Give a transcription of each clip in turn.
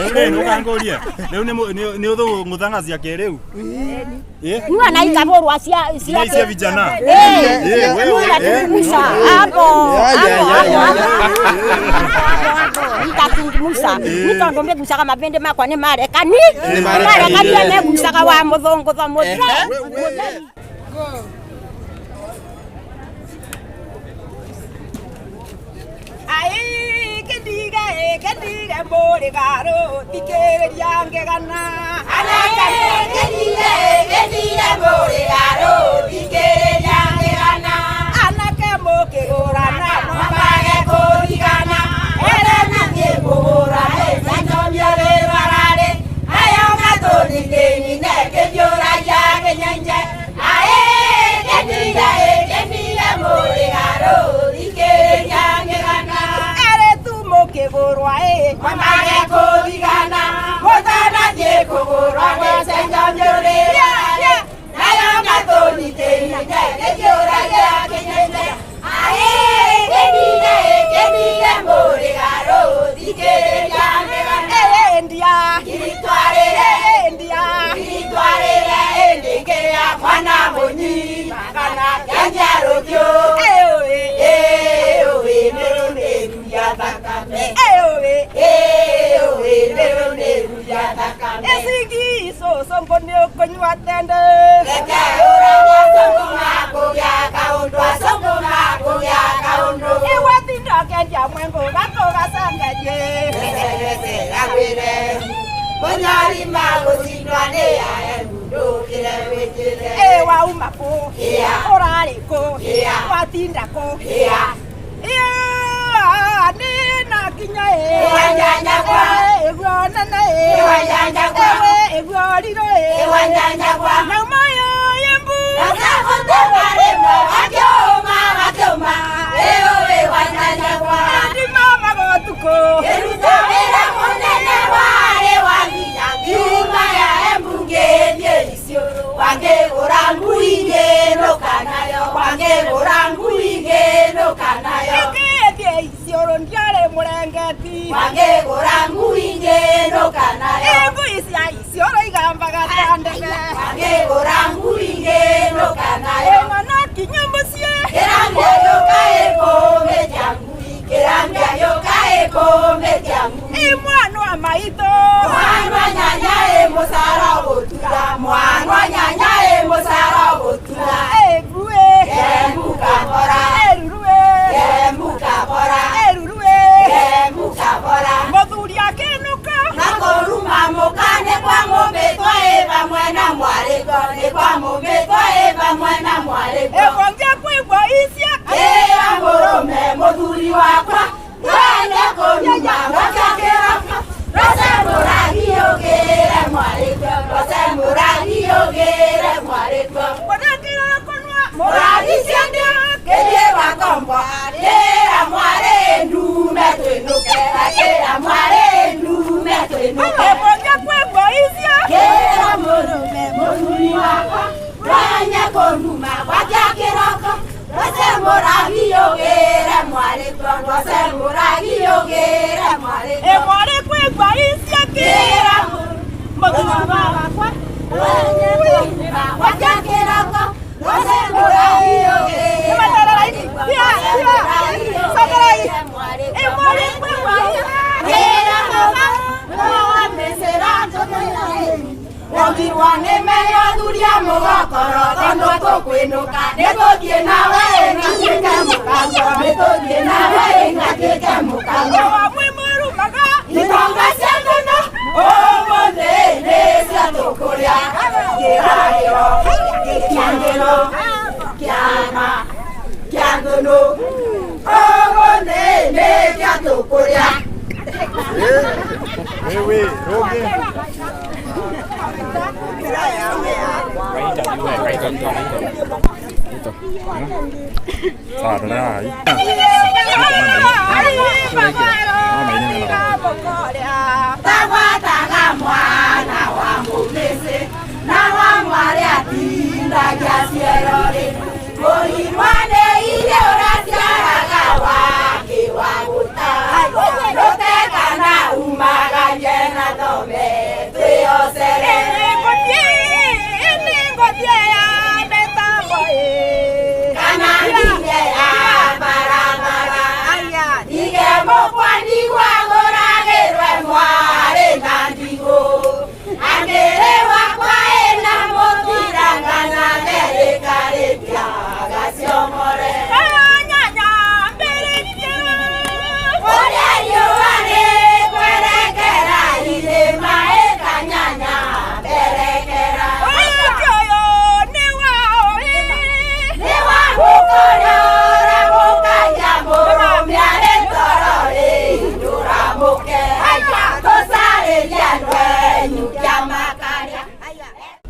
Rĩu rĩ nũkangũrie rĩu nĩ ũthũng'ũthanga cia kĩrĩu. Nyua na ikavurwa cia Nginya cia vijana. Eh, Eh, wewe, nyua eh. tungumusa hapo Ya, ya, hapo ya, hapo ya. hapo ikatungumusa ni tondu mbigucaga mabindi makwa ni marekani Nĩ marekani. marekani megucaga wa muthungutho muthe Ai, kendiga, kendiga, mũrĩgarũ, thikĩrĩria ngegana. Anake, kendiga, kendiga, mũrĩgarũ, thikĩrĩria ngegana. Anake mũkĩgũrana, mwambage kũrigana. Ere na niĩ mũgũrane, nyanjomio rĩbararĩ. Nayo ngatũnitĩnyine, kĩnjũragia kĩnyenje. Ai, kendiga, kendiga, mũrĩgarũ, thikĩrĩria ngegana. Aretu mũkĩgũrwa ĩ, mwambage kũrigana. Mũtanathiĩ kũgũrwa gwacenjomio rĩbararĩ. Nayo ngatũnitĩnyine, kĩnjũragia kĩnyenje. Ai, kendiga, kendiga, mũrĩgarũ, thikĩrĩria ngegana. Endia, kiritwarĩre, endia, kiritwarĩre, endĩkĩrĩa mwana mũnyi, kana kĩanjia rũthiũ. Ĩũĩ, ĩũĩ, nĩrũnĩruria thakame. Ĩũĩ, ĩũĩ, nĩrũnĩruria thakame. Ĩcigi cũcũ ngũ nĩ ũkũnyua tende. Reke ũrĩa acũngũ makũgĩa kaũndũ, acũngũ makũgĩa kaũndũ. Ĩgwatinda ũkĩendia mwengũ gatũgacengerie. Reke agwĩre mũnyarima gũcindwa nĩ aemundũkĩre wĩkĩre. Ĩ wauma kũ? Ũrarĩ kũ? Watinda kũ? Nĩ na nginya ĩ. Ĩguo nene ĩ. Ĩguo rirũ ĩ. Nauma yũyĩ mbu. Ndima magotukũ. Kĩruta wĩra mũnene warĩ wa nginya ngiuma ya Embu ngĩthiĩ Isiolo. Wangĩgũra ngui ngĩnũka nayo. Wangĩgũra ngui ngĩnũka nayo. Ngĩthiĩ Isiolo ndiarĩ mũrengeti. Wangĩgũra ngui ngĩnũka nayo. Ngui cia Isiolo igambaga ta ndege. Wangĩgũra ngui ngĩnũka nayo. Ĩno kinya mũciĩ. Kĩrambia gĩũka ĩkũmĩtia ngui. Kĩrambia gĩũka ĩkũmĩtia ngui. Ĩ mwanwa maitũ. Mwanwa nyanya ĩ mũcara gũtura. Mwanwa nyanya ĩ mũcara gũtura. Ĩ ngue. Kembu kabora. Ĩ ruru ĩ. Kembu kabora. Ĩ ruru ĩ. Kembu kabora. Mũthuri akĩnũka. Na kũruma mũka nĩ kwa mũmbĩtwo ĩ vamwe na mwarĩko. Nĩ kwa mũmbĩtwo ĩ vamwe na mwarĩko. Ĩbonge kwĩgua icia. Ĩra mũrũme mũthuri wakwa. Twende kũruma gwakĩa kĩroko. Rose mũragi ũgĩre mwarĩko. Rose mũragi ũgĩre mwarĩko. Mũragi ciende kĩthiĩ gwakombo. Kĩra mwarĩ ndume twĩnũke. Kĩra mwarĩ ndume twĩnũke. Ĩbonge kwĩgua icia. Kĩra mũrũme mũthuri wakwa. Twende kũruma gwakĩa kĩroko. Rose mũragi ũgĩre mwarĩko. Rose mũragi ũgĩre mwarĩko. Ĩ mwarĩ kwĩgua icia. Kĩra mũthuri wakwa. Twende kũruma gwakĩa kĩroko. Rose mũragi ũgĩre Ĩ mwarĩ kwĩgua icia. Kĩra mũga mũgamĩcĩra Wongirwo nĩ menyo thuria mũgokoro tondũ tũkwĩnũka nĩ tũthiĩ nawe ngatuĩke mũkango nĩ tũthiĩ nawe ngatuĩke mũkango Wamwe mũrumaga itonga cia ngũno ũmũthĩ nĩ cia tũkũrĩa kĩragĩro kĩangĩro kĩama kĩa ngũnũ ũmũthĩ nĩ kĩa tũkũrĩa. Wewe, rũngĩ. Sawa, tũrehai. Tagwataga mwana wa mũmĩcĩ na wa mwarĩ atindagia ciero-rĩ mũrimwa nĩ iria ũraciaraga wakĩ wa gũta rũtekana umagarie na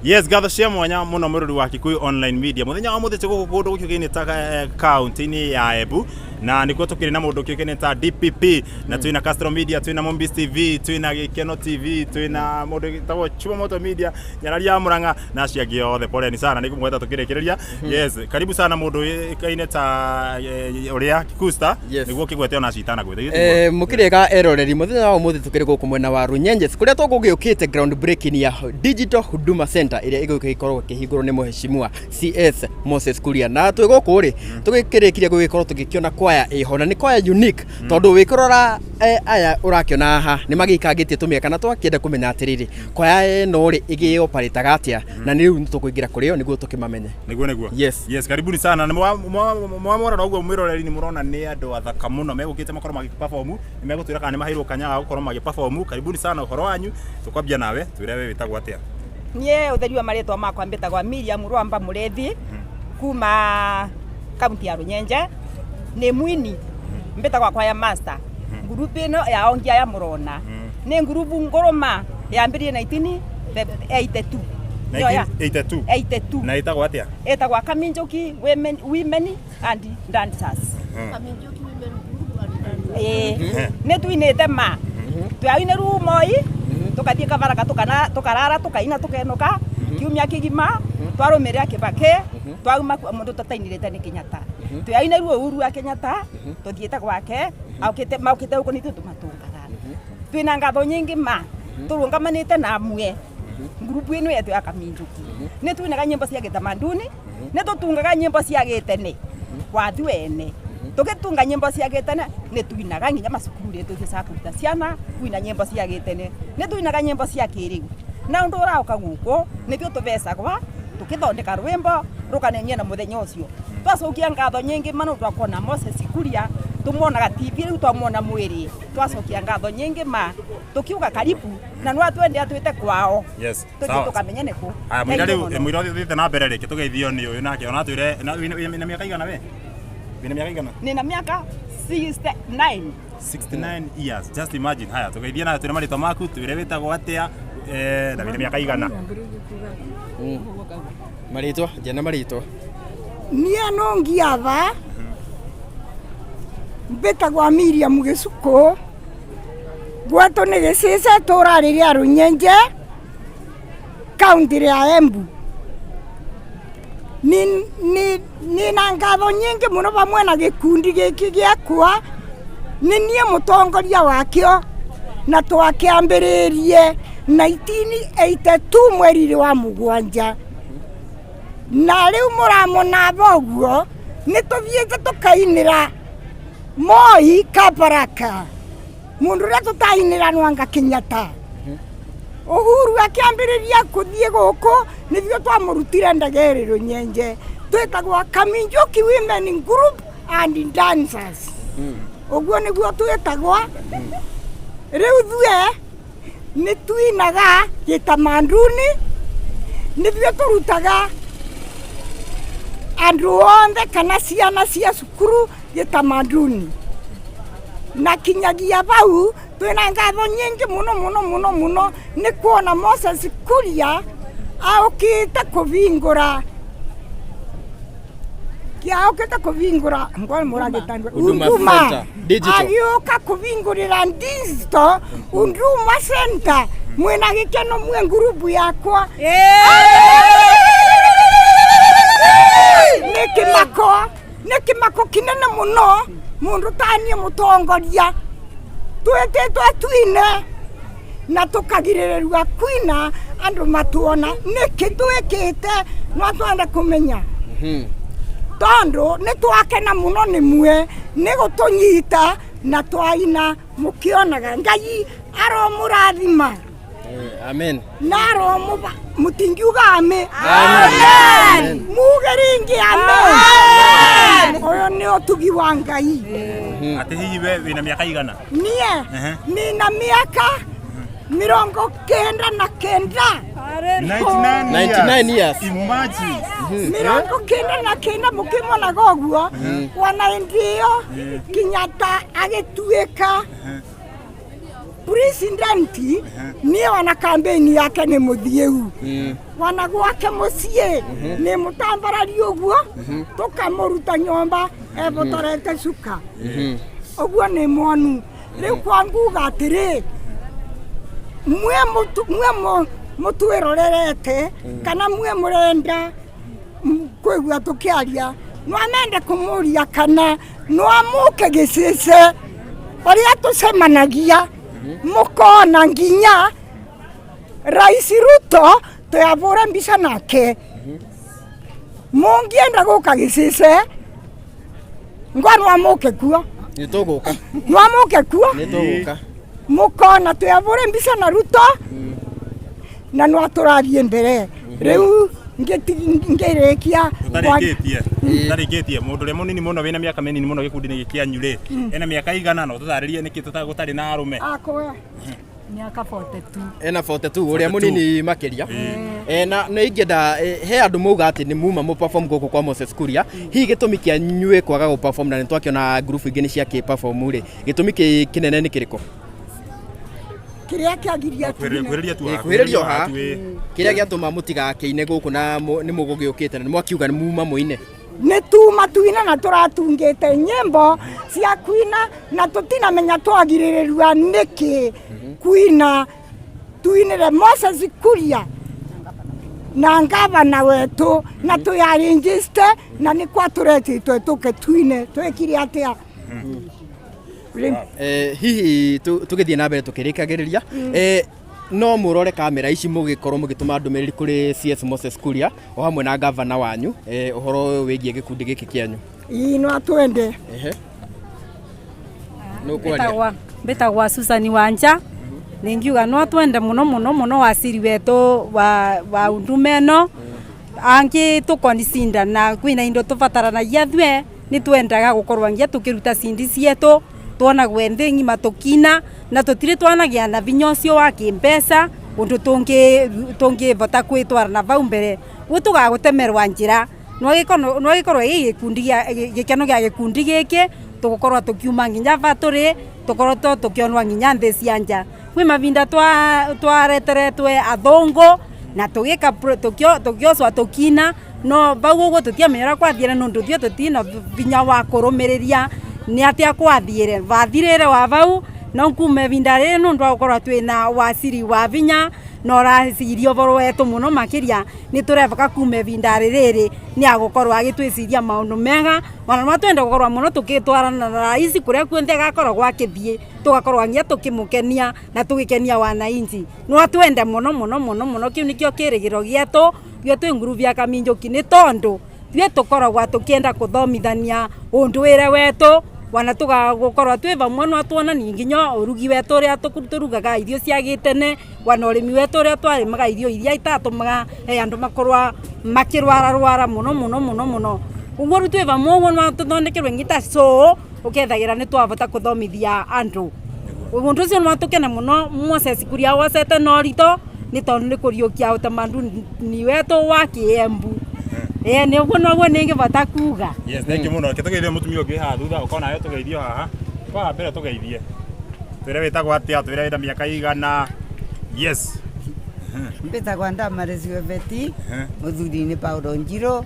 Yes, ngatho cia mwanya muno mwirori wa Kikuyu Online Media. Muthenya wa muthi tuguku kundu gukiukaine ta kaunti-ini ya Embu, na nikuo tukiri na mundu ukiukaine ta DPP, na twina Castro Media, twina Mombis TV, twina Gikeno TV, twina mundu witagwo Chuma Moto Media, Nyarari ya Murang'a na acio angĩ othe. Poleni sana nĩ kũmweta tukĩrĩkĩrĩria. Yes, karibu sana mundu wĩkaine ta ũrĩa Kikusta. Nĩguo kĩgwete ona citanagwete. Mũkĩrĩga eroreri, mũthenya wa ũmũthĩ tũkĩrĩ gũkũ mwena wa Runyenjes, kũrĩa tũgũgĩũkĩte ground breaking ya Digital Huduma Center ĩrĩa ĩgũka ĩkorwo ĩkĩhingũrwo nĩ Mheshimiwa CS Moses Kuria. Na twĩ gũkũ rĩ, tũgĩkĩrĩkirie gũgĩkorwo tũgĩkĩona kwaya ĩho, na nĩ kwaya unique, tondũ wĩkũrora aya ũrakĩona haha nĩ magĩikangĩtie tũmĩaka, na twakĩenda kũmenya atĩrĩrĩ, kwaya ĩno rĩ ĩgĩoparĩtaga atĩa, na nĩ rĩu nĩ tũkũingĩra kũrĩ yo nĩguo tũkĩmamenye. Niguo, niguo. Yes. Yes, karibuni sana. Na mwamorora ũguo mwĩroreri, nĩ mũrona nĩ andũ athaka mũno megũkĩte makorwo magĩperform. Nĩ megũtwĩra kana nĩ maheirwo kanya ga gũkorwo magĩperform. Karibuni sana. Ũhoro wanyu, tũkwambia nawe, twĩre we wĩtagwo atĩa? Niĩ ũtheri wa marĩtwa makwa mbĩtagwa Miriam Rwamba Mũrĩthi, kuma kaunti ya Runyenje. Nĩ mwini mbĩtagwa kwaya master. Ngurubu ĩno ya ongi aya mũrona nĩ ngurubu ngũrũma, yambĩrĩrie 1982. Nĩyo ya 1982? 82. Na ĩtagwo atĩa? Ĩtagwa Kaminjoki Women and Dancers. Ĩĩ, nĩ tuinĩte ma twaine rĩu Moi, tukathiĩ kabaraka, tukana tukarara, tukaina, tukenũka kiumia kĩgima. Twarũmĩrĩra Kĩbakĩ, twauma mũndũ tũtainĩrĩte nĩ Kenyatta. Twaine ruo Uhuru wa Kenyatta, tũthiĩte gwake, aukĩte maukĩte gũkũ nithuĩ tũmatũngaga. Twĩna ngatho nyingĩ ma tũrũngamanĩte na amwe ngurubu ĩno yetu ya Kaminjuki. Nĩ twinaga nyĩmbo cia gĩtamanduni, nĩ tũtungaga nyĩmbo cia gĩtene wathi wene. Tũgĩtunga nyĩmbo cia gĩtene, nĩ tuinaga nginya macukuru rĩ tũthiĩcaga kũruta ciana kuina nyĩmbo cia gĩtene. Nĩ tuinaga nyĩmbo cia kĩrĩu, na ũndũ ũraũka gũkũ nĩthuĩ tũvecagwa tũkĩthondeka rwĩmbo rũkanenia na mũthenya ũcio. Twacokia ngatho nyingĩ ma nĩ twakuona Moses Kuria, tũmuonaga TV, rĩu twamwona mwĩrĩ. Twacokia ngatho nyingĩ ma tũkiuga karibu, na no atwende atwĩte kwao. Tũthiĩ tũkamenye nĩkũ. Aya, mũira Thank you rĩu mũno. Mũira ũthiĩte na mbere rĩngĩ, tũgeithio nĩ ũyũ nake ona twĩre wĩna mĩaka igana, we wĩna mĩaka igana? Nina miaka 69. 69 years, just imagine. Haya, tũgeithie nawe, twĩre marĩtwa maku, twĩre wĩtagwo atĩa, na wĩna mĩaka igana. Marĩtwa njena marĩtwa. Niĩ no ngiatha mbĩtagwa Miriam Gĩcukũ, gwetũ nĩ Gĩcice, itũũra rĩrĩa Rũnyenje, kaunti rĩa Embu. Nina ngatho nyingĩ mũno vamwe na gĩkundi gĩkĩ gĩakwa. Nĩ niĩ mũtongoria wakĩo, na twakĩambĩrĩrie 1982 mweri wa mũgwanja, na rĩu mũramona ũguo nĩ tũthiĩte tũkainĩra Moi Kabaraka, mũndũ ũrĩa tũtainĩra nwanga Kenyatta. Uhuru akĩambĩrĩria kũthiĩ gũkũ, nĩthuĩ twamũrutire ndege ĩrĩ Rũnyenje. Twĩtagwa Kaminjuki Women Group and Dancers, ũguo nĩguo twĩtagwa rĩu. Thue nĩ tuinaga gĩtamanduni, nĩthuĩ tũrutaga andũ othe kana ciana cia cukuru gĩtamanduni, na kinyagia bau twĩna ngatho nyingĩ mũno mũno mũno mũno nĩ kuona Moses Kuria aũkĩte kũvingũra kĩaũkĩte kũvingũra ngwa mũragĩtandua. Huduma Center, digital. Agĩũka kũvingũrĩra digital Huduma Center. Mwĩna gĩkeno mwe ngurubu yakwa, nĩ kĩmako, nĩ kĩmako kĩnene mũno mũndũ taniĩ mũtongoria twĩtĩtwo twine na tũkagirĩrĩrua kwina andũ matuona. Nĩkĩ twĩkĩte no twenda kũmenya, tondũ nĩ twakena mũno nĩ mwe nĩ gũtũnyita na twaina mũkĩonaga. Ngai aromũrathima. Amen. Na aromũba mũtingiuga ame. Amen. Muge rĩngĩ amen. Ũyũ nĩ ũtugi wa Ngai. Atĩ hihi we wĩna mĩaka igana? Niĩ nina mĩaka 99. 99? 99 years. Imagine. 99 mũkĩmonaga ũguo. Wana hĩndĩ ĩyo Kenyatta agĩtuĩka President niĩ ona campaign yake nĩ mũthiĩu wana gwake mũciĩ nĩ mũtambarari ũguo tũkamũruta nyũmba ebotorete cuka ũguo nĩ mwonu. Rĩu kwa nguga atĩrĩ, mwe mwe mũtwĩrorerete kana mwe mũrenda kwĩgua tũkĩaria, no amende kũmũria kana no amũke gĩcĩce ũrĩa tũcemanagia mũkona nginya Rais Ruto tuyavũre mbica nake. Mũngĩenda gũka gĩcĩce ngwa no amũke kuo. Nĩ tũgũka. No amũke kuo. Nĩ tũgũka. Mũkona tuyavũre mbica na Ruto na no atũrathiĩ mbere. Rĩu ngĩrĩkia. Ũtarĩkĩtie mũndũ ũrĩa mũnini mũno wĩna mĩaka mĩnini mũno gĩkundi-inĩ gĩkĩ kĩanyu rĩ, ena mĩaka igana? No tũtarĩrie nĩkĩ gũtarĩ na arũme? Akwe. Miaka 42. Ena 42 ũrĩa mũnini makĩria. Na nĩ ingĩenda, he andũ mauga atĩ nĩ muma mũ perform gũkũ kwa Moses Kuria. Hihi gĩtũmi kĩa nyuĩ kwaga gũ perform, na nĩ twakĩona group ingĩ nĩ ciakĩ perform rĩ, gĩtũmi kĩnene nĩ kĩrĩkũ? Kĩrĩa kĩagiria? Kwĩrĩria tu haha. Kwĩrĩria o haha. Tu, ĩ. Kĩrĩa gĩatũma mũtigakĩine gũkũ na nĩ mũgũgĩũkĩte na nĩ mwakiuga nĩ muma mũine? Nĩ tuma tuina na tũratungĩte nyĩmbo cia kuina na tũtinamenya twagirĩrĩrua nĩkĩ kuina tuinĩre Moses Kuria na ngavana wetũ na tũyarĩnjĩte na nĩ kwa tũretĩtwe tũke tuine twĩkire atĩa. Hihi tũgĩthiĩ na mbere tũkĩrĩkagĩrĩria, no mũrore kamera ici mũgĩkorwo mũgĩtũma ndũmĩrĩri kũrĩ CS Moses Kuria o hamwe na gavana wanyu, ũhoro wĩgiĩ gĩkundi gĩkĩ kĩanyu? Ii, no atwende. Ehe. Nũ ũkwaria? Mbĩtagwa Susan Wanja. Ningiuga no twende muno muno muno wasiri wetu wa undume ĩno angĩ tũkonicinda na kwĩna indo tũbataranagia thwe nĩ twendaga gũkorwo ngia tũkĩruta cindi cietu tuonagwe nthĩ ng'ima tũkina na tũtirĩ twanagĩa na vinya ũcio wa kĩmbeca ũndũ tũngĩvota kwĩtwara na vau mbere guo tũgagũtemerwa njĩra no gĩkorwo gĩ gĩkundi gĩkeno gĩa gĩkundi gĩkĩ tũgũkorwo tũkiuma nginya va tũrĩ tũkorwo tũkĩonwa nginya nthĩ cia nja. Kwĩ mavinda twareteretwe athũngũ na tũgĩka tũkĩocwa tũkina no vau ũguo tũtiamenyera kwathiĩre nũndũ ithuĩ tũtina vinya wa kũrũmĩrĩria nĩ atĩa kwathiĩre vathirĩre wa vau no kuma ivinda rĩrĩ nũndũ wa gũkorwo twĩna waciri wa vinya na ũraciria ũboro wetu mũno makĩria nĩ tũrebaka kuma ivinda rĩrĩ nĩ agũkorwo agĩtwĩciria maũndũ mega ona no twende gũkorwo mũno tũgĩtwarana na raici kũrĩa kuothe agakoragwo akĩthiĩ tũgakorwo nginya tũkĩmũkenia na tũgĩkenia wananchi. No twende mũno mũno mũno mũno kĩu nĩkĩo kĩrĩgĩro gĩetũ ithuĩ twĩ ngurubu ya Kaminjũki nĩ tondũ ithuĩ tũkoragwo tũkĩenda kũthomithania ũndũire wetu wana tũgagũkorwo twĩ vamwe no tuonanie nginya ũrugi wetu ũrĩa tũrugaga irio cia gĩtene wana ũrĩmi wetu ũrĩa twarĩmaga irio iria itatũmaga andũ makorwo makĩrwararwara mũno mũno mũno mũno. Ũguo rĩu twĩ vamwe ũguo no tũthondekerwe ngita cũũ ũkethagĩra nĩ twavota kũthomithia andũ. Ũndũ ũcio nĩ watũkena mũno Moses Kuria wocete na ũritũ nĩ tondũ nĩ kũriũkia ũtamaduni wetu wa kĩembu. Nĩ ũguo noguo nĩngĩbota kuga. Yes, thank you mũno. Reke tũgeithie mũtumia ũngĩ haha thutha, ũkorwo nawe tũgeithio haha. Kwa mbere tũgeithie. Twĩre wĩtagwo atĩa, twĩre wĩna mĩaka igana. Yes. Mbĩtagwa Ndamaris Webeti, mũthuri nĩ Paulo Njirũ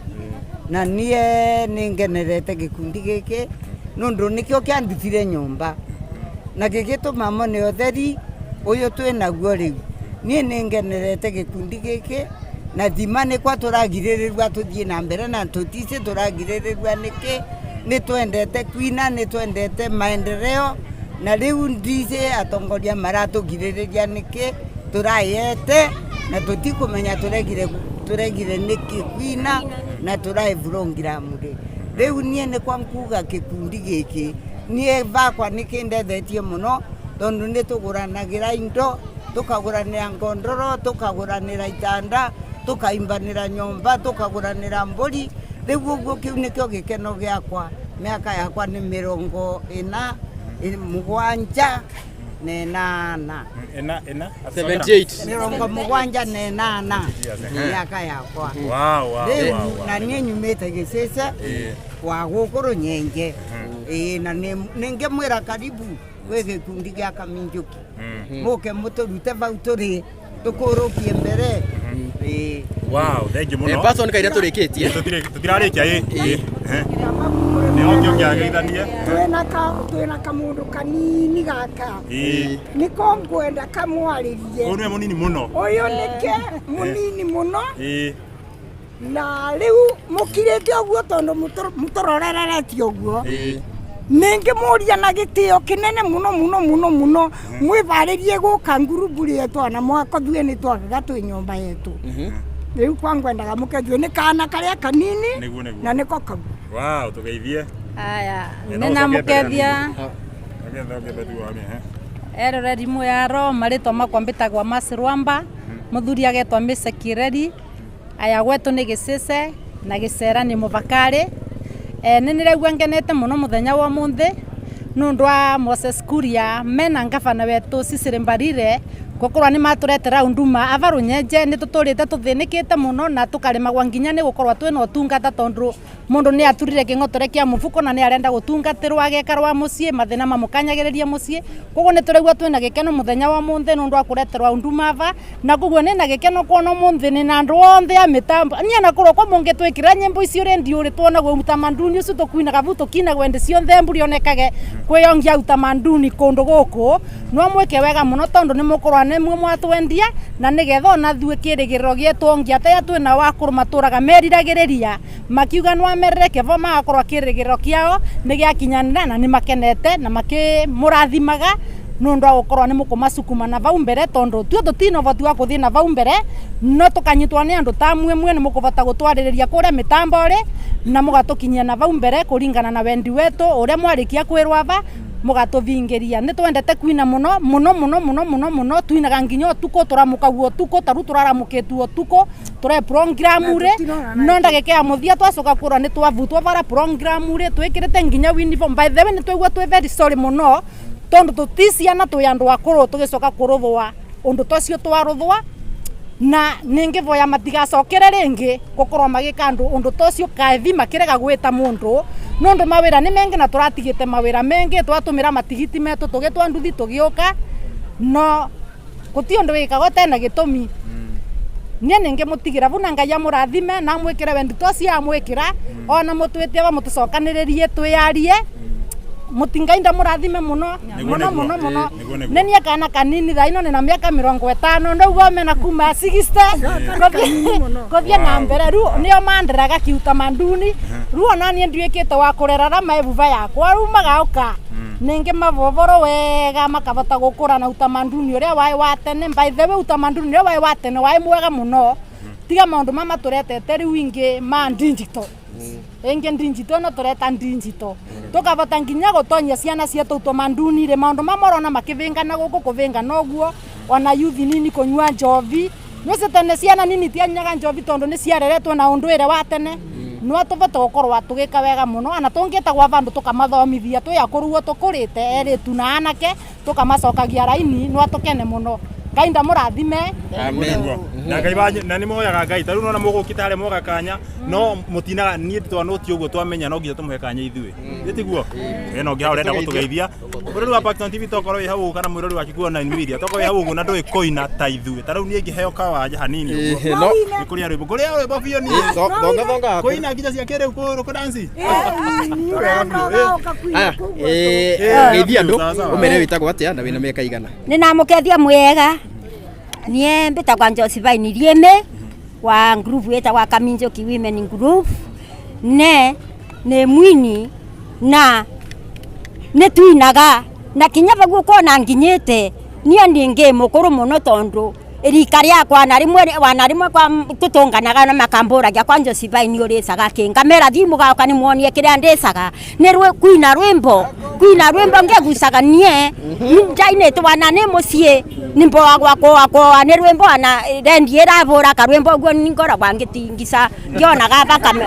na niĩ nĩ ngenerete gĩkundi gĩkĩ nũndũ nĩkĩo kĩandutire nyũmba na gĩgĩtũma mone ũtheri ũyũ twĩ naguo rĩu. Niĩ nĩ ngenerete gĩkundi gĩkĩ na thima nĩ kwa tũragirĩrĩrua tũthiĩ na mbere na tũticĩ tũragirĩrĩrua nĩkĩ. Nĩ twendete kuina, nĩ twendete maendeleo na rĩu ndicĩ atongoria maratũgirĩrĩria nĩkĩ tũrayete na tũtikũmenya tũregire nĩkĩ kuina na tũraĩ program rĩ. Rĩu niĩ nĩ kwa nkuga gĩkundi gĩkĩ niĩ bakwa nĩ kĩndethetie mũno tondũ nĩ tũgũranagĩra indo, tũkagũranĩra ngondoro, tũkagũranĩra itanda, tũkaimbanĩra nyũmba, tũkagũranĩra mbũri. Rĩu ũguo kĩu nĩkĩo gĩkeno gĩakwa. Mĩaka yakwa nĩ 78. Ena ena 78. 78 mĩaka yakwa. Wow. Rĩu na niĩ nyumĩte gĩcĩce wa gũkũ Rũnyenje. Ĩĩ, na nĩ ngĩmwĩra karibu. Gwĩ gĩkundi gĩa Kaminjũki, mũke mũtũrute bau tũrĩ, tũkũrũkie mbere. Ĩĩ. Wow, thank you muno. Person kaira tũrĩkĩtie. Tũtirarĩkia ĩ. Nĩ oke ũkĩageithanie. Twina kamundu kanini gaka. Ĩ. Niko ngwenda kamwarĩrie. Ũyũ nĩwe mũnini mũno. Ũyũ nĩke mũnini mũno. Ĩ. Na rĩu mũkirĩte ũguo tondũ mũtũrorereretie ũguo. Ĩ. Ningĩmũria na gĩtĩo kĩnene mũno mũno mũno mũno, mwĩbarĩrie gũka ngurubu rĩetwa na mwako thuĩ nĩ twagaga twĩ nyũmba yetu. Rĩu kwa ngwendaga mũkethue nĩ kana karĩa kanini. Nĩguo, nĩguo. Na nĩko kau. Wow, tũgeithie. Aya, Eh, no nĩ ũcoke mbere namũkethia. Nĩgetha ũngĩenda tu wone, eh. Eroreri mwĩaro marĩtwa makwa mbĩtagwa Mercy Rwamba, mũthuri agetwa Mĩse Kireri, aya gwetũ nĩ Gĩcĩce na Gĩcera nĩ mũbakarĩ. Nĩ nĩraigua ngenete mũno mũthenya wa ũmũthĩ nĩ ũndũ wa Moses Kuria mena ngabana wetũ Cecily Mbarire gũkorwo nĩ matũretera Huduma ava Rũnyenje. Nĩ tũtũrĩte tũthĩnĩkĩte mũno na tũkaremagwa nginya nĩ gũkorwo twĩna ũtungata tondũ mũndũ nĩ aturire kĩng'otore kĩa mũbuko na nĩ arenda gũtungatĩrwo agekarwa mũciĩ mathĩna mamũkanyagĩrĩria mũciĩ. Koguo nĩ tũraigua twĩna gĩkeno mũthenya wa ũmũthĩ nĩ ũndũ wa kũreterwa Huduma ava, na koguo nĩ na gĩkeno kuona ũmũthĩ nĩ na andũ othe a mĩtambo niĩ na kũrwo kwa mũngĩtwĩkĩra nyĩmbo icio redio rĩ tuonagwo utamaduni ũcio tũkuinaga vu tũkinagwo hĩndĩ ciothe mburi onekage kwĩyongia utamaduni kũndũ gũkũ no mwĩke wega mũno tondũ nĩ mũkũrwa nĩ mwe mwatwendia na nĩgetha ona thuĩ kĩrĩgĩrĩro gĩetwongia atĩa twĩna wakũrũ matũraga meriragĩrĩria makiuga no amerere kevo magakorwo kĩrĩgĩrĩro kĩao nĩ gĩakinyanĩra na nĩ makenete na makĩmũrathimaga nĩ ũndũ wa gũkorwo nĩ mũkũmacukuma na vau mbere tondũ tuo tũtina ũhoti wa kũthiĩ na vau mbere no tũkanyitwo nĩ andũ ta mwe mwe nĩ mũkũbota gũtwarĩrĩria kũrĩa mĩtambo rĩ na mũgatũkinyia na vau mbere kũringana na wendi wetũ ũrĩa mwarĩkia kwĩrwo ava mũgatũthingĩria. Nĩ twendete kwina mũno mũno mũno mũno mũno mũno, twinaga nginya ũtukũ tũramũkagua ũtukũ taru tũraramũkĩtwo ũtukũ tũre program rĩ no ndagĩka ya mũthia twacoka kũrwo nĩ twavutwo bara program rĩ twĩkĩrĩte nginya uniform. By the way nĩ twaigua twĩ very sorry mũno tondũ tũti ciana twĩ andũ akũrũ tũgĩcoka kũrũthwa ũndũ tocio twarũthwa na ningĩvoya matigacokere rĩngĩ gũkorwo magĩka andũ ũndũ tocio kaethi makĩrega gwĩta mũndũ nũndũ mawĩra nĩ mengĩ na tũratigĩte mawĩra mengĩ twatũmĩra matigiti metũ tũgĩtwa nduthi tũgĩũka no gũti ũndũ wĩkaga ũtena gĩtũmi. Niĩ nĩngĩmũtigĩra vu na Ngai amũrathime na amwĩkĩre wendi tocio amwĩkĩra ona mũtwĩte ava mũtũcokanĩrĩrie twĩyarie mũtingainda mũrathime mũno Nĩguo, mũno nĩguo. mũno mũno. Nĩguo, nĩguo. Nĩ niĩ kana kanini thaa ino nĩna mĩaka 50 ndauga mena kuma 60 kũthiĩ na mbere rĩu nĩo manderaga kiutamanduni rĩu ona niĩ nduĩkĩte wa kũrerara maebuba yakwa rĩu magaũka ningĩ mavovoro wega makavota gũkũra na utamanduni ũrĩa waĩ wa tene. By the way utamanduni ũrĩa waĩ wa tene waĩ mwega mũno tiga maũndũ ma matũretete rĩu ingĩ ma digital ĩngĩ digital no tũreta digital tũkavota nginya gũtonyia ciana cietũ utamanduni rĩ maũndũ ma morona makĩvĩngana gũkũ kũvĩngana ũguo ona yuthi nini kũnyua njovi nĩũcio tene ciana nini tianyaga njovi tondũ nĩ ciareretwo na ũndũire wa tene no tũvote gũkorwo tũgĩka wega mũno ana tũngĩtagwa vandũ tũkamathomithia twĩ akũrũ ũguo tũkũrĩte erĩtu na anake tũkamacokagia raini no tũkene mũno. Ngai ndamũrathime. Amen. Nĩguo. Na Ngai wanyu na nĩ moyaga Ngai ta rĩu nona mũgũkĩte harĩa mwoga kanya no mũtinaga niĩ twanũti ũguo twamenya no nginya tũmũhe kanya ithuĩ ĩ tiguo ĩno ũngĩ hau ũrenda gũtũgeithia mũrori wa Pakistan TV tokorwo wĩ hau ũguo kana mwĩrori wa Kikuyu Online Media tokorwo wĩ hau ũguo na ndũĩ kũina ta ithuĩ ta rĩu niĩ ngĩheo kawanja hanini ũguo No. nĩ kũrĩa rwĩmbo kũrĩa rwĩmbo biũ niĩ Thonga thonga. kũina nginya cia kĩrĩu kũ dance. Tũrandogaũka kwina Aya, kũu. geithia andũ Sawa, sawa. ũmere wĩtagwo atĩa na wĩna mĩaka igana. Nĩ namũkethia mwega niĩ mbĩtagwa Josephine Rieme wa group ĩtagwa Kaminjoki Women Group ne nĩ mwini na nĩ twinaga na kinya vaguo kuona nginyĩte niĩ ningĩ mũkũrũ mũno tondũ rika rĩakwa na rĩmwe wana rĩmwe kwa tũtũnganaga na makambũragia kwa Josephine ũrĩcaga kĩ ngamera thiĩ mũgaũka nĩ muonie kĩrĩa ndĩcaga nĩ kwina rwĩmbo kwina rwĩmbo ngegucaga niĩ ndainĩtwo wana nĩ mũciĩ nĩ mboagwa koa nĩ rwĩmbo ana rendi ĩravũra karwĩmbo ũguo ngoragwa ngĩtingica ngĩonaga thakame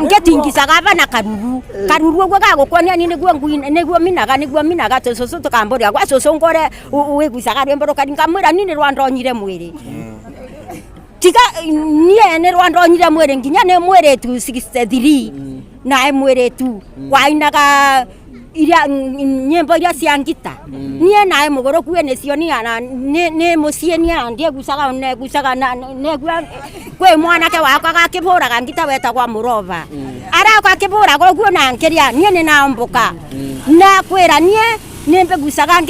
ngĩtingicaga ava na karuru karuru ũguo gagũkuonia ni nĩguo nĩguo minaga nĩguo minaga tũcũcũ tũkambũria gwa cũcũ ngore wĩgucaga rwĩmbo rũkari ngamwĩra ni nĩ rwandonyire mwĩrĩ tiga niĩ nĩ rwandonyire mwĩrĩ nginya nĩ mwĩrĩtu 63 na mwĩrĩtu wainaga Iria nyimbo iria cia ngita nie nae muguruku nicio ni mucii nie ndiegucaga negucaga negua kwi mwanake wakwa gakiburaga ngita wetagwa Murova arauka akiburaga uguo na nkiria nie ni naomboka na kwira nie nimbigucaga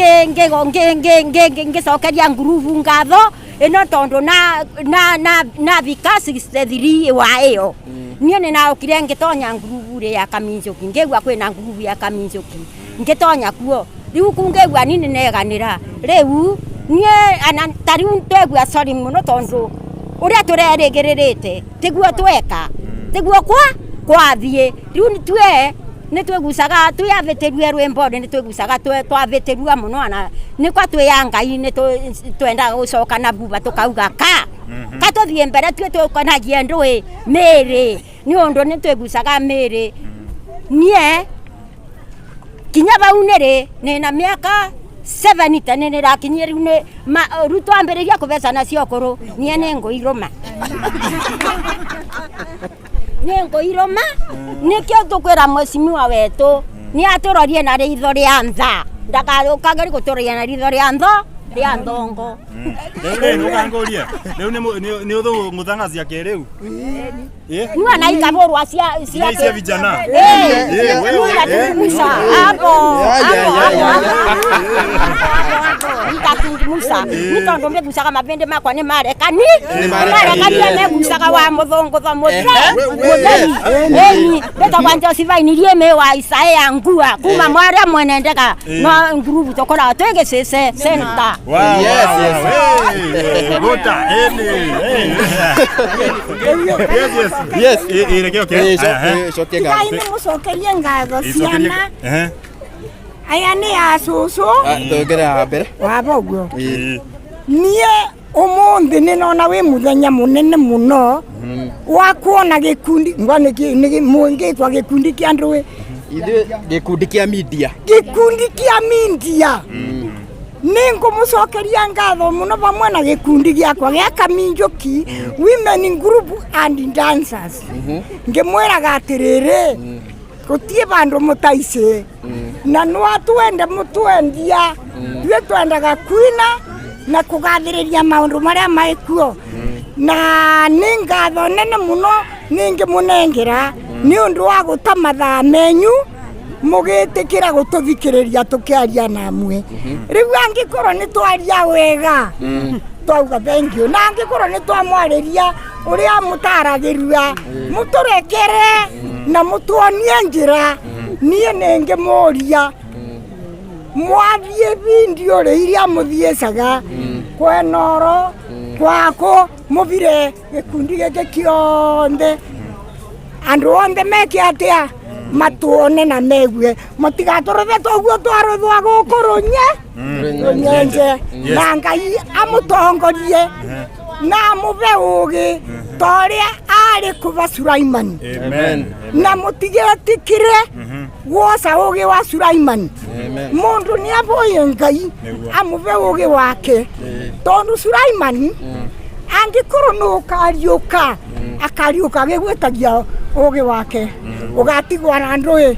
ngicokeria ngurubu ngatho ino tondu na thika 63 wa iyo nie ni naukire ngitonya ngurubu ri ya Kaminjuki ngigua kwina ngurubu ya Kaminjuki ngitonya kuo riu kungegua ni neganira riu nie ana tariu twegua sorry muno tondu uria turerigirite tiguo tweka tiguo kwa kwathie riu twe ni twegucaga twiavĩtĩrue rwĩmbo nĩ twegucaga twavĩtĩrua mũno ana nĩ kwa twĩ ya Ngai nĩ twendaga gũcoka na buba tũkauga ka ka tũthiĩ mbere tue tũkonagie ndũĩ mĩĩrĩ nĩ ũndũ nĩ twegucaga mĩĩrĩ nie kinya bau nĩrĩ nĩna mĩaka 70 nĩ nĩrakinyie rĩu nĩ rĩu twambĩrĩria kũbecana cia ũkũrũ nie nĩ ngũirũma nĩngũirũma nĩkĩo tũkwĩra mheshimiwa wetũ nĩ atũrorie na ritho rĩa ntha ndakaũkageri gũtũroria na ritho rĩa ntho rĩa nthongo. Rĩu nũkangũrie rĩu nĩ ũthũng'ũthanga cia kĩrĩu nua na ikavũrwa cia vijana musa hapo ikatungimusa ni tondu mbigucaga mabindi makwa ni marekani marekani megucaga wa muthungutho mutheri eni mbetagwa Josephine Rieme wa Isaia Ngua kuma mwaria mwene ndega no ngurubu tukoragwo twi Gicece center. Yes yes gota eni yes yes yes ireke okay cokie ngatho ngai mucokerie ngatho ciana aya nĩ ya cũcũ thongere haha mbere waba ũguo niĩ ũmũthĩ nĩ nona wĩ mũthenya mũnene mũno wa kuona gĩkundi ngwa nĩ mũngĩtwa gĩkundi kĩa ndũĩ ithuĩ gĩkundi kĩa media gĩkundi kĩa media nĩ ngũmũcokeria ngatho mũno vamwe na gĩkundi gĩakwa gĩa Kaminjuki Women Group and Dancers ngĩmwĩraga atĩrĩrĩ gũtiĩ vandũ mũtaici na no atwende mũtwendia ithuĩ twendaga kwina na kũgathĩrĩria maũndũ marĩa maĩkuo na nĩ ngatho nene mũno nĩngĩmũnengera nĩ ũndũ wa gũta mathaa menyu mũgĩtĩkĩra gũtũthikĩrĩria tũkĩaria namwe rĩu angĩkorwo nĩ twaria wega twauga thank you na angĩkorwo nĩ twamwarĩria ũrĩa mũtaragĩria mũtũrekere na mũtuonie njĩra niĩ nĩngĩmũria mwathiĩ bindio rĩ iria mũthiĩcaga kwenoro kwakũ mũbire gĩkundi gĩkĩ kĩonthe andũ onthe meke atĩa matuone na megue matigatũrũthe toguo twarũthwa gũkũ rũnye rũnyenje na Ngai amũtongorie na amũbe ũgĩ ta ũrĩa arĩ kũba Sulaimani na mũtigetikire gwoca ũgĩ wa Sulaimani mũndũ nĩ aboye Ngai amũbe ũgĩ wake tondũ Sulaimani angĩkorwo nĩ ũkariũka akariũka agĩgwĩtagia ũgĩ wake ũgatigwa na ndũĩ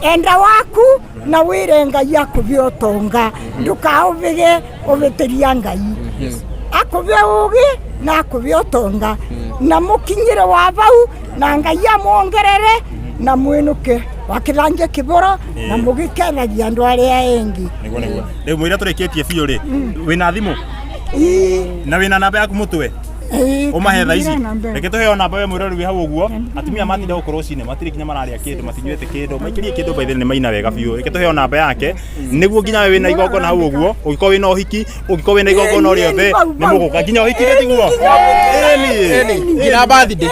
enda waku na wĩre Ngai akũbie ũtonga ndũkaũbĩge ũbĩtĩria Ngai akũbie ũgĩ na akũbie ũtonga na mũkinyĩre wa vau na Ngai amwongerere na mwĩnũke wakĩthangie kĩboro na mũgĩkenagia andũ arĩa engi. Nĩguo nĩguo rĩu mũira tũrĩkĩtie biũ rĩ wĩna thimũ na wĩna namba yaku mũtwe umahe tha ici reke tuheo namba we mwĩroreri wĩ hau ũguo atumia matinda gũkũ rũcinĩ matirĩ nginya mararia kĩndũ matinyuĩte kĩndũ maikĩrie kĩndũ baithe nĩ maina wega biũ reke tuheo namba yake nĩguo nginya we wĩna igongona hau ũguo ũngĩkorwo wĩna ũhiki ũngĩkorwo wĩna igongona o rĩothe nĩ mũgũka nginya ũhiki nĩ tiguo nginya birthday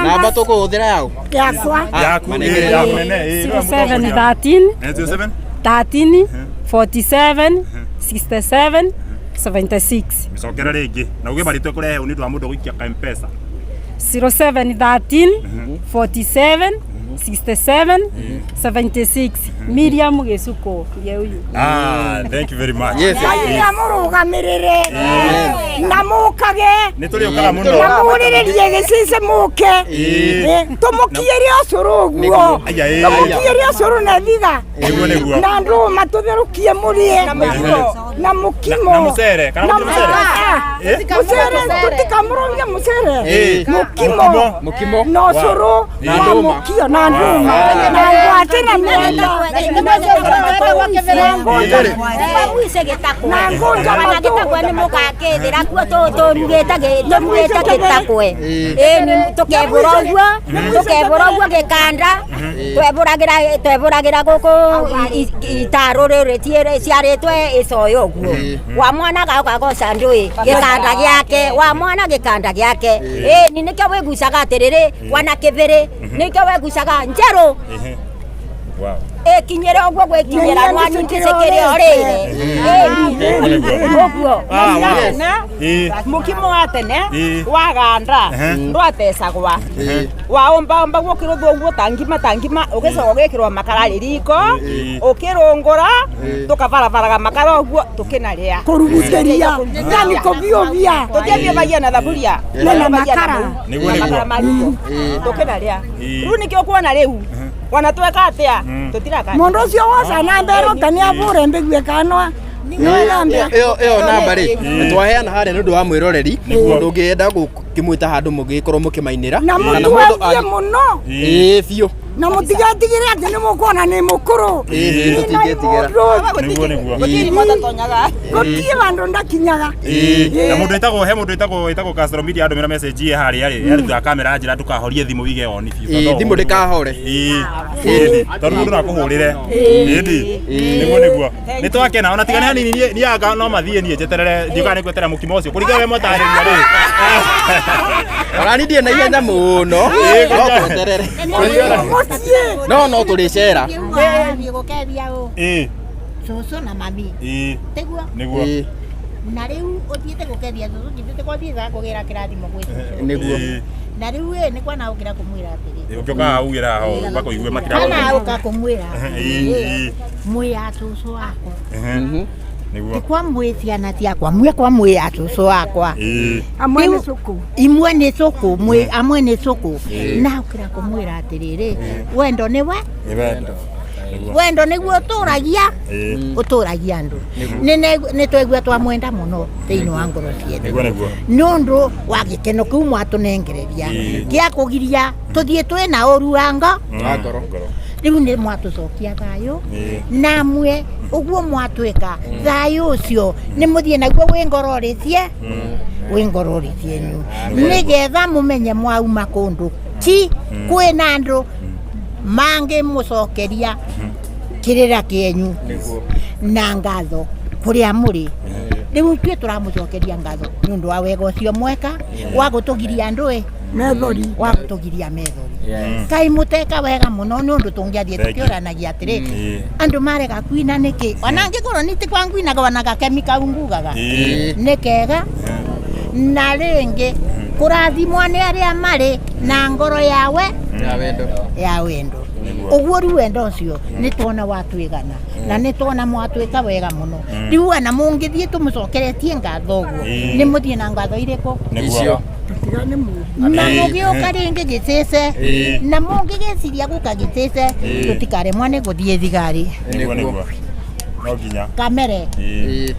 namba tũkũhũthĩra yao yakwa yaku nene 0713 07 13 47 67 76 micokera rĩngĩ na uge marĩtwe kũrehe nĩ ũndũ wa mũndũ gũikia ka M-Pesa 0713 47 67 76 Miriam Gĩcukũ ndiye huyu. Ah, thank you very much. Yes. Ngai amũrũgamĩrĩre na mũkage Nĩ tũrĩũkaga mũno. na mũrĩrĩrie gĩcici mũke Ĩĩ. Tũmũkiĩre ũcũrũ ũguo Aya, ĩĩ. tũmũkiĩre ũcũrũ na thiga Nĩguo, nĩguo. na ndũma tũtherũkie mũrĩe na mũkimo Na mũcere, kana Na mũtirĩ mũcere? Ah, Eh? mũcere tũtikamũrũmia mũcere Ĩĩ. mũkimo Mũkimo. na ũcũrũ Na wa ndũma. mũkio na ndũma na ngwatĩ na mĩanga na ngũnja Na ngũnja na matũ. gĩtakwe nĩ mũgakĩthĩra kuo tũrugĩte tũrugĩte gĩtakwe ĩni tũkebũra ũguo tũkebũra ũguo gĩkanda twebũragĩra twebũragĩra gũkũ itarũ rĩrĩ ciarĩtwe ĩcoyo ũguo wa mwana gaũka goca ndũĩ gĩkanda gĩake wa mwana gĩkanda gĩake ĩni nĩkĩo wĩgucaga atĩrĩrĩ wana kĩbĩrĩ nĩkĩo wĩgucaga njerũ Ehe. Wow. ĩkinyĩre ũguo gwĩkinyĩra nwanyitĩcĩkĩre orĩre ĩni ũguo Ah, wow. Na Ĩĩ. mukimo wa tene Ĩĩ. waganda Ehe. ndwatecagwa waombaomba gukirutwo uguo ta ngima ta ngima ugicoka ugikirwo makara riko Ĩĩ. ukirungura tukabarabaraga makara uguo tukinaria kũrugutĩria yani kũbiũbia tutiabiũbagia na thaburia Na na makara. Nĩguo, nĩguo. makara ma riko tukinaria Ĩĩ. riu nikio kuona riu wana tweka atia tutiraka mũndũ ũcio woca na mbere ũka nĩ abũre mbĩgue kanwa nĩwethambia ĩyo ĩyo namba rĩ twaheana harĩa nĩ ũndũ wa mwĩroreri mũndũ ũngĩenda gũkĩmwĩta handũ mũgĩkorwo mũkĩmainĩra na kana mũtwetie mũno ĩĩ biũ na mũtigetigĩre atĩ nĩ mũkuona nĩ mũkũrũ Ĩĩ, tũtingĩtigĩra. Nĩguo, nĩguo. gutiri matatonyaga gũtirĩ handũ ndakinyaga Ĩĩ. Na mũndũ wĩtagwo he mũndũ wĩtagwo wĩtagwo Castro Media andũmĩra message ye harĩa rĩ yarĩ kamera njĩra ndũkahorie thimũ wige on biũ. Ĩĩ, thimũ ndĩkahore. Ĩĩ. Ĩĩ, tondũ mũndũ no akũhũrĩre. Ĩĩ. Nĩguo nĩguo. Nĩ twakena ona tigane hanini niĩ niĩ anga no mathiĩ niĩ njeterere ndiũkaga nĩ gweterera mũkimo ũcio kũringana ũrĩa mwatarĩria rĩ. Ona niĩ ndirĩ na ihenya mũno no tweterere mũciĩ no no tũrĩcera gũkethia ũ Ĩĩ. cũcũ na mami Ĩĩ. tiguo Nĩguo. Ĩĩ, na rĩu ũthiĩte gũkethia cũcũ githĩ gũthiĩte kũgĩra kĩrathimo gwĩ cũcũ nĩguo Ĩĩ. na rĩu ĩ nĩ kwana ũkĩra kũmwĩra atĩrĩ Ũngĩũka ugĩra ho makũigue makira. kana ũka kũmwĩra Ĩĩ. atĩrĩ mwĩ a cũcũ wakwa Ĩĩ. Nĩguo. ti kwa mwĩ ciana ciakwa mwĩ kwa mwĩ a cũcũ wakwa Ĩĩ. amwe nĩ Rĩu- cũkũ imwe nĩ cũkũ mwĩ amwe nĩ cũkũ na ũkĩra kũmwĩra atĩrĩrĩ wendo nĩ we Nĩ wendo. Nĩguo. wendo nĩguo ũtũragia Ĩĩ. ũtũragia andũ nĩ twaigua twamwenda mũno thĩinĩ wa ngoro cietũ Nĩguo nĩguo. nĩ ũndũ wa gĩkeno kĩu mwatũnengereria Ĩĩ. gĩa kũgiria tũthiĩ twĩ na ũru wa ngo Wa ngoro. rĩu nĩ mwatũcokia thayũ Ĩĩ. namwe ũguo mwatwĩka thayũ ũcio nĩ mũthiĩ naguo wĩ ngoro rĩcie wĩ ngoro rĩcienyu nĩgetha mũmenye mwauma kũndũ ti kwĩna andũ mangĩmũcokeria kĩrĩra kĩenyu na ngatho kũrĩa mũrĩ rĩu ithuĩ tũramũcokeria ngatho nĩ ũndũ wa wega ũcio mweka wa gũtũgiria andũ ĩ methori wa gũtũgiria methori kai mũteka wega mũno nĩ ũndũ tũngĩathiĩ Thank you. tũkĩũranagia atĩrĩ Ĩĩ. andũ marega kuina nĩkĩ ona angĩkorwo nĩ ti kwa nguinaga ona gakemi kau ngugaga Ĩĩ. nĩ kega na rĩngĩ kũrathimwo nĩ arĩa marĩ na ngoro yawe ya wendo ya wendo ũguo rĩu wendo ũcio nĩ tuona watwĩgana na nĩ tuona mwatwĩka wega mũno rĩu ona mũngĩthiĩ tũmũcokeretie ngatho ũguo Ĩĩ. nĩ mũthiĩ na ngatho irĩkũ Nĩguo. Icio. tũtigane mũru na Ĩĩ. mũgĩũka rĩngĩ gĩcĩce Ĩĩ. na mũngĩgĩciria gũka gĩcĩce Ĩĩ. tũtikaremwo nĩ gũthiĩ thigari Nĩguo nĩguo. No nginya. kamere Ĩĩ. Ĩĩ.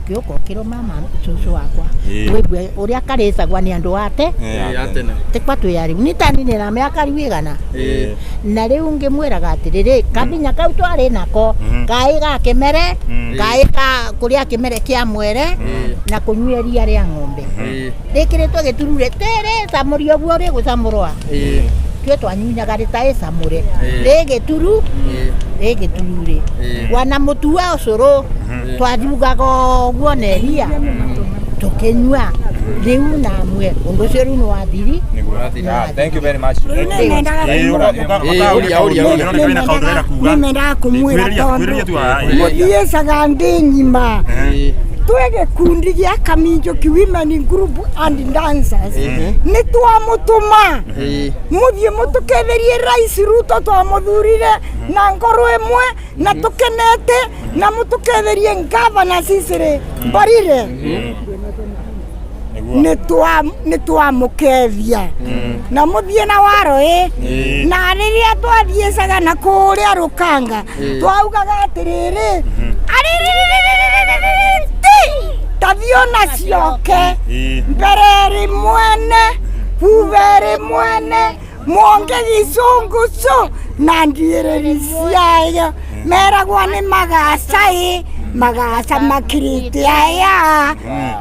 gĩũka ũkĩrũma ma cũcũ wakwa Ĩĩ. wĩigue ũrĩa karĩcagwa nĩ andũ ate Ĩĩ, ya tene tikwa twĩ arĩu nĩ na mĩaka rĩu ĩgana Ĩĩ. na rĩu ngĩmwĩraga atĩrĩrĩ kabinya kau twarĩ nako Mhm. kaĩ ga kĩmere Mm. kaĩ ka kũrĩa kĩmere kĩa mwere na kũnyua iria rĩa ng'ombe Ĩĩ. rĩkĩrĩtwo gĩturure tere camũria ũguo rĩgũcamũrwa Ĩĩ. tuĩ twanyunyaga rĩtaĩcamũre Ĩĩ. rĩgĩturu Ĩĩ. rĩgĩturure Ĩĩ. wana mũtu wa ũcũrũ twathugaga ũguo na iria tũkĩnyua rĩu namwe ũndũ ũcio rĩu nĩ wathiri Nĩguo. Ah, Thank you very much. Rĩu nĩmendaga Ĩĩ, ũka- ũka- Ĩĩ, ũria, ũria, ũria. Ndĩrona wĩna kaũndũ ũrenda kuuga. nĩmendaga kũmwĩra Kwĩrĩria- tondũ kwĩrĩria tu, ah, ĩĩ. mũthiĩcaga ndĩ ng'ima Ĩĩ. Twĩ gĩkundi gĩa Kaminjũki Women Group and Dancers nĩ twamũtũma mũthiĩ mũtũketherie Rais Ruto, twamũthurire na ngoro ĩmwe na tũkenete, na mũtũketherie ngavana Cicely Mbarire. Nĩ twamũkethia na mũthiĩ na waro ĩ na rĩrĩa twathiĩcaga na kũrĩa rũkanga twaugaga atĩrĩrĩ, arĩrĩrĩrĩrĩrĩrĩ tathiĩ ona cioke mbere ĩrĩ mwene thutha ĩrĩ mwene mwonge gĩcũngũcũ na ndiĩrĩri ciayo meragwo nĩ magaca ĩ magaca makirĩte aya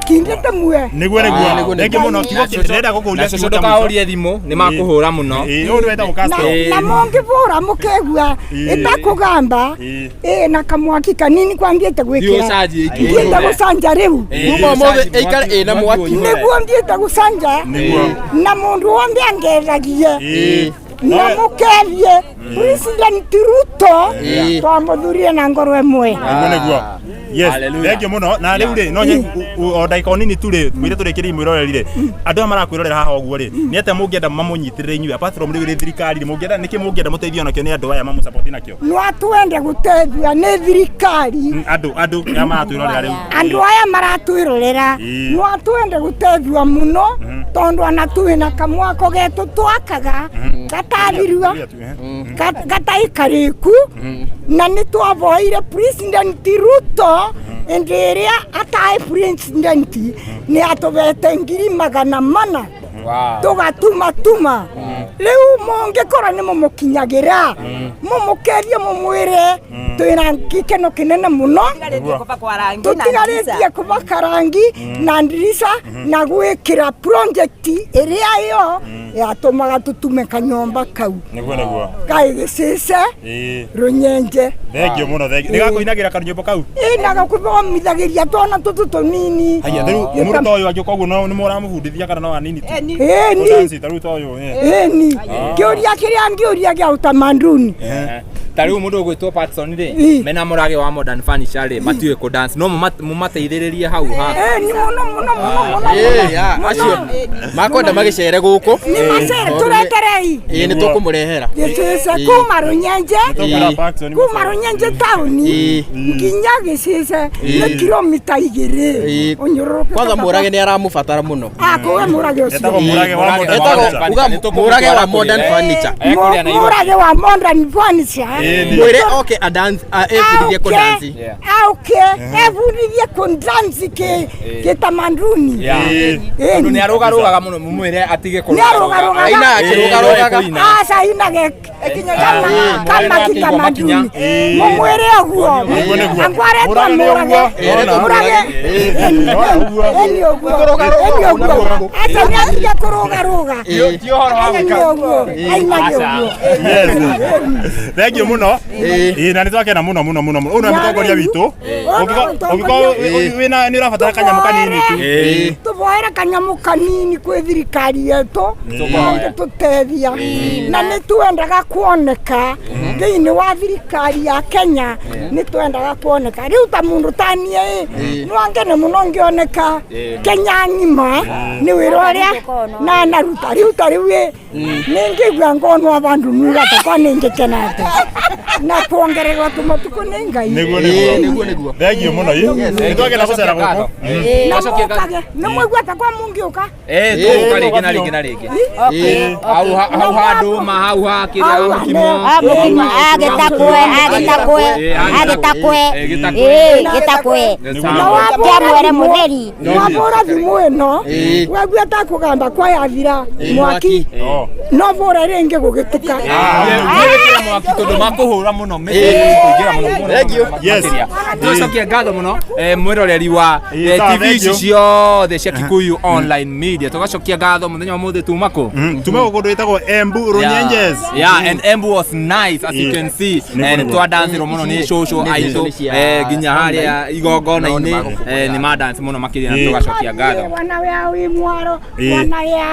kindĩte mue. Niguo niguo, thengiũ mũno. Kiugo ndĩrenda gũkũria Na cũcũ, ndũkaũrie thimũ, nĩ makũhũra mũno. Ĩĩ, ũyũ nĩ wetagwo Castro. Na mũngĩbũra mũkegua ĩtakũgamba ĩ na kamwaki kanini kwambiĩte gwĩkĩra. Ũcanjie ingĩ. Thiĩte gũcanja rĩu. Kuma ũmũthĩ ĩikare ĩna mwaki. Nĩguo thiĩte gũcanja na mũndũ wothe angethagie na mũkethie President Ruto, twamũthurire na ngoro ĩmwe. Niguo niguo, yes. Hallelujah. Thengiũ mũno. Na rĩu rĩ, no o ndagĩka o nini tu rĩ, mwĩre tũrĩkĩrie mwĩroreri rĩ, andũ aya marakwĩrorera haha ũguo rĩ, nĩ atĩa mũngĩenda mamũnyitĩrĩre inyuĩ apart from rĩu rĩ thirikari rĩ, mũngĩenda nĩkĩ, mũngĩenda mũteithio nakĩo nĩ andũ aya mamũsapoti nakĩo? No atwende gũteithia nĩ thirikari. Andũ aya maratwĩrorera rĩu. Andũ aya maratwĩrorera, no atwende gũteithio mũno tondũ ona twĩ na kamwako getũ twakaga gatathirua gataikarĩku, na nĩ twavoire President Ruto ĩndĩ ĩrĩa ataĩ president nĩ atũbete 400,000 tũgatuma tuma. Rĩu mũngĩkorwo nĩ mũmũkinyagĩra, mũmũkerie, mũmwĩre twĩna gĩkeno kĩnene mũno, tũtigarĩtie kũbaka rangi na ndirica na gwĩkĩra project ĩrĩa ĩyo yatũmaga tũtume kanyomba kau Niguo niguo. Kaĩ gĩcĩce rũnyenje. Thengiũ mũno, thengiũ. Nĩ gakũinagĩra kanyũmbo kau. Ĩ na gakũthomithagĩria twana tũtũ tũnini. Haya, rĩu mũndũ ta ũyũ angĩũka ũguo no nĩ mũramũbundithia kana no anini tu? Ĩni. Kũdanci, ta rĩu ta ũyũ. Ĩni, kĩũria kĩrĩa ngĩũria gĩa utamaduni. Ta rĩu mũndũ ũgwĩtwo Patson rĩ, mena mũrage wa Modern Furniture rĩ, matiũĩ kũ dance, no mũmateithĩrĩrie hau ha. Ĩni, mũno mũno mũno mũno. Ĩĩ, ya, acio makwenda magĩcere gũkũ. Nĩ macere, tũreterei. Ĩĩ, nĩ tũkũmũrehera. Gĩcĩce kuma Rũnyenje, Nĩtũkwĩra Patson. Kuma Rũnyenje taũni nginya Gĩcĩce nĩ kilomita 2 ũnyũrũrũkĩte. Kwanza mũrage nĩ aramũbatara mũno. Akũwe mũrage ũcio. Etagwo Mũrage wa Modern Etagwo Furniture. uga mũrage wa Modern Furniture. Mũrage wa Modern Furniture. Mwĩre oke adance, ebundithie kũdanci. Auke ebundithie kũndanci kĩtamanduni. Tondũ nĩ arũgarũgaga mũno, mũmwĩre atige. Nĩ arũgarũgaga. Aina akĩrũgarũgaga. Aca, inage kama kitamaduni, mũmwĩre ũguo. Nĩguo, nĩguo. Angwaretwo Mũrage nĩ mũrage. ũguo. Mũrage Ona. eni ũguo, eni ũguo, aca nĩ atige kũrũgarũga. Ti ũhoro wa Eni gwĩka. ũguo, ainage ũguo. Yes. Thengiũ mũno. Ĩĩ, na nĩ twakena mũno mũno mũno mũno. Ũyũ nĩwe mũtongoria witũ. Ũngĩkorwo wĩna nĩ ũrabatara kanyamũ kanini tu. Tũvoere kanyamũ kanini kwĩ thirikari yetu mangĩtũteithia, na nĩ twendaga kuoneka thĩinĩ wa thirikari ya Kenya, nĩ twendaga kuoneka rĩu ta mũndũ ta niĩ ĩ no angene mũno ngĩoneka Kenya ng'ima nĩ wĩra ũrĩa nanaruta. Rĩu ta rĩu ĩ nĩ ngĩigua ngonwa bandu nugatakwa nĩ ngĩkenate na kuongererwo tũmatukũ nĩ Ngai. Nĩguo Ĩĩ, nĩguo. Nĩguo nĩguo. Thengiũ mũno. Ĩ. Nĩ twakena gũcera gũkũ. Na mũkage nĩ mwaigua takwa mũngĩũka. Eh, tũgũka rĩngĩ na rĩngĩ na rĩngĩ. Hau hau ha ndũma, hau ha kĩrĩa, mũkimo. Mũkimo agĩtakwe, agĩtakwe, agĩtakwe, ĩĩ gĩtakwe kĩamwere mũtheri. Wabũra thimũ ĩno waigua takũgamba kwayathira mwaki, Oh. no bũre rĩngĩ gũgĩtuka. Wĩkĩre mwaki tondũ makũhũra mũno kũingĩra mũno mũno. Thank you. Yes. Makĩria. Tũcokie ngatho mũno, mwĩroreri wa Ĩĩ, sawa, TV thank ici you. ciothe cia Kikuyu Online Media, tũgacokia ngatho mũthenya wa mũthĩ tuma kũ. Tume gũkũ kũndũ gwĩtagwo Embu Runyenjes. Yeah, and Embu was nice as you Yeah. can see. Nĩguo, And nĩguo. twadancerwo mũno nĩ cũcũ aitũ, nĩ cia nginya harĩa igongona-inĩ, Nao nĩ nĩ madance mũno makĩria na Yeah. tũgacokia ngatho. Wana ya wĩ mwaro, Ĩĩ. wana ya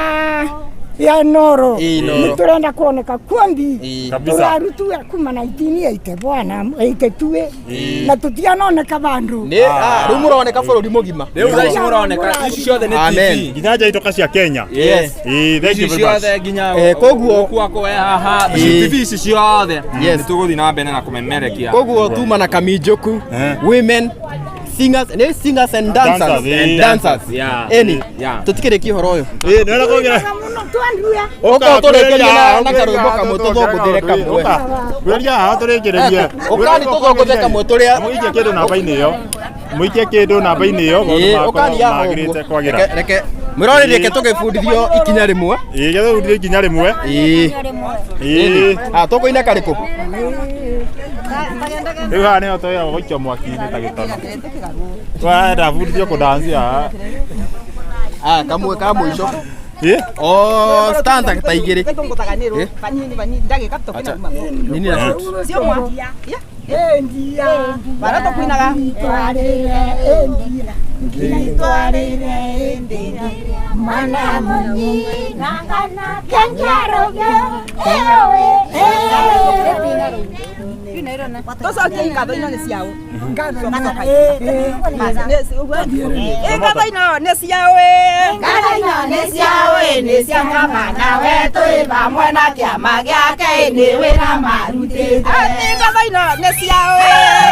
Ya Noro. Ĩĩ, Noro. Nĩ tũrenda kuoneka kuondi. Ĩĩ. Kabisa. Tũrarutwe kuma 1980 bwana 82 na tũtianoneka vandũ. Nĩ rĩu mũroneka bũrũri mũgima. Rĩu thaa ici mũroneka ici ciothe nĩ Amen. TV. Nginya nja itoka cia Kenya. Yes. Ĩĩ, thank you Ici very much. ciothe nginya Koguo- kwako we haha Ĩĩ. TV ici ciothe Yes. nĩ tũgũthiĩ na mbere na kũmemerekia. Koguo tuma na Kaminjoku Eh. women singers nĩ singers and dancers. Dancers, ĩĩ. Dancers. Yeah. Ĩni. Yeah. Tũtikĩrĩkie ũhoro ũyũ. Ĩĩ, nĩ wona kũgera. Mũno twanduya. Ũka ũtũrĩkĩrie na karwĩmbo kamwe tũthũngũthĩre kamwe. Gwĩria haha tũrĩkĩrĩrie. Ũkani tũthũngũthe kamwe tũrĩa Mũikie kĩndũ namba-inĩ ĩyo. Mũikie kĩndũ namba-inĩ ĩyo Ĩĩ, maũndũ ũkani makorwo haha magĩrĩte ũguo. kwagĩra. Reke mwĩroreri reke tũgĩbundithio ikinya rĩmwe. Ĩĩ, gĩthũndire ikinya rĩmwe. Ĩĩ. Ĩĩ. Ah, tũkũina karĩkũ? Rĩu haha nĩho twĩragwo gũikio mwaki-inĩ ta gĩtono. Wenda bundithio kũdansi haha. Ah, kamwe ka mũico. Ĩĩ. Oh, stanza ta igĩrĩ. Tũngũtaganĩrwo vanini vanini ndagĩka tũkĩna kuma Nini na shoot. cio mwakia Endia. bara tũkuinaga Itwarĩre endia. Nginya itwarĩre endia. Mwana mũnyi. Kenjaroge. Ewe. tũcokie ngatho ino nĩ ciao ngatho ino nĩ ciao Ngatho ino nĩ ciao nĩ cia gavana wetũ ĩ vamwe na kĩama gĩake nĩ wĩra marutĩte. Atĩ ngatho ino nĩ ciao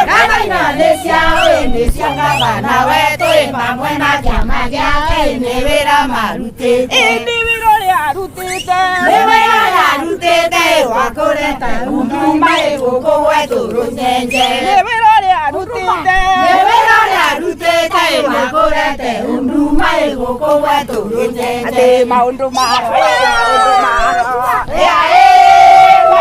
Ngatho ino nĩ ciao nĩ cia gavana wetũ ĩ vamwe na kĩama gĩake nĩ wĩra marutĩte. Nĩ wĩra ũrĩa arutĩte. Nĩ wĩra ũrĩa arutĩte wa kũreta huduma ĩ gũkũ gwetũ Rũnyenje. Nĩ wĩra ũrĩa arutĩte. Nĩ wĩra ũrĩa arutĩte wa kũrete huduma ĩ gũkũ gwetũ Rũnyenje. Atĩ maũndũ maro maũndũ maro.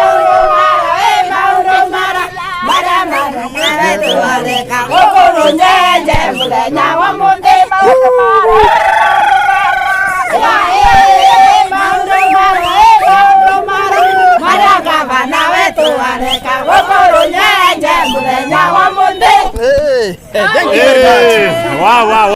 Maũndũ maro maũndũ maro marĩa maretwarĩka gũkũ Rũnyenje mũthenya wa mũthĩ. Maũndũ maro maũndũ maro maũndũ maro marĩa gavana wetũ areka gũkũ Rũnyenje mũthenya wa mũthĩ. Thank you very much. Wow, wow.